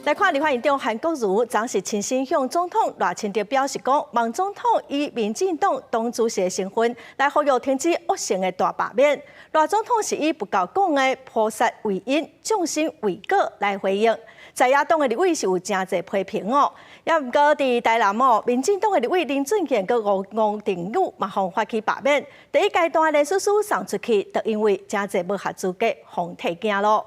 來看立法院長韓國瑜，昨是親身向總統賴清德表示講，望總統以民進黨黨主席的身份來呼籲停止惡性的大罷免。賴總統是以佛教講的菩薩為因，眾生為果來回應。在野黨的立委是有誠濟批評哦，也毋過佇台南哦，民進黨的立委林俊憲佮王定宇嘛，予發起罷免。第一階段連署書送出去，就因為誠濟無合資格，予退件囉。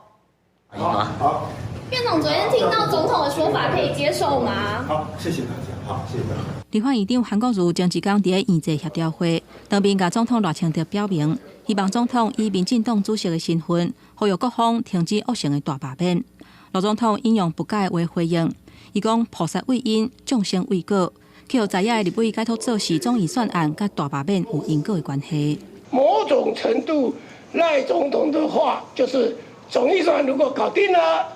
好。院長昨天聽到總統的說法，可以接受嗎？好，謝謝大家。好，謝謝大家。立法院長韓國瑜前一工佇咧院際協調會，當面共總統賴清德表明，希望總統以民進黨主席的身份，呼籲各方停止惡性的大罷免。賴總統引用佛教的話回應，伊講菩薩為因，眾生為果，予在野的立委解讀做是總預算案佮大罷免有因果的關係。某種程度，賴總統的話就是總預算如果搞定了，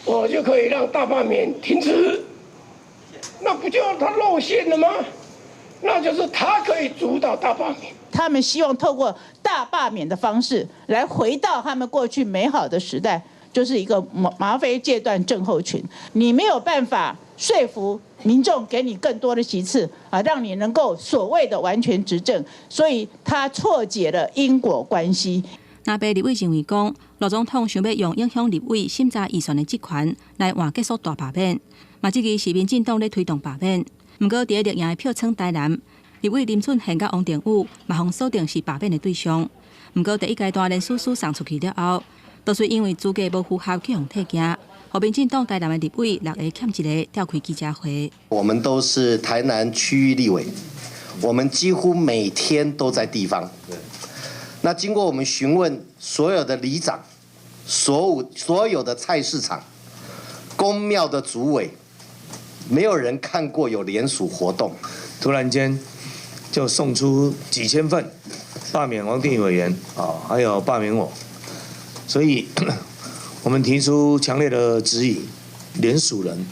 我就可以讓大罷免停止，那不就他露餡了嗎？那就是他可以主導大罷免。他們希望透過大罷免的方式來回到他們過去美好的時代，就是一個嗎啡戒斷症候群。你沒有辦法說服民眾給你更多的席次啊，讓你能夠所謂的完全執政，所以他錯解了因果關係。藍白立委認為講，賴總統想欲用影響立委審查預算的職權來換結束大罷免，嘛質疑是民進黨咧推動罷免。毋過，佇咧綠營的票倉台南，立委林俊憲佮王定宇嘛予鎖定是罷免的對象。毋過第一階段連署書送出去了後，就是因為資格無符合去予退件，予民進黨台南的立委六个欠一个召開記者會。我們都是台南區域立委，我們幾乎每天都在地方。那經過我們詢問所有的里長、所有的菜市場、宮廟的主委，沒有人看過有聯署活動。突然間就送出幾千份罷免王定宇委員啊，還有罷免我，所以我們提出強烈的質疑，聯署人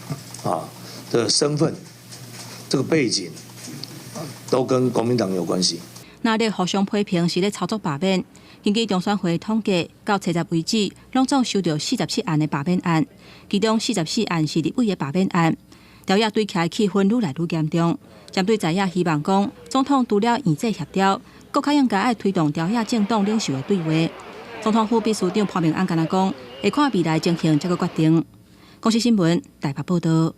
啊的身份、這個背景，都跟國民黨有關係。藍綠互相批評是咧操作罷免。根據中選會統計，到初十為止，攏總收到47案的罷免案，其中44案是立委的罷免案。朝野對峙氣氛愈來愈嚴重。針對在野希望講，總統除了院際協調，閣較應該愛推動朝野政黨領袖的對話。總統府秘書長潘孟安敢若講，會看未來情形才閣決定。公視新聞台北報導。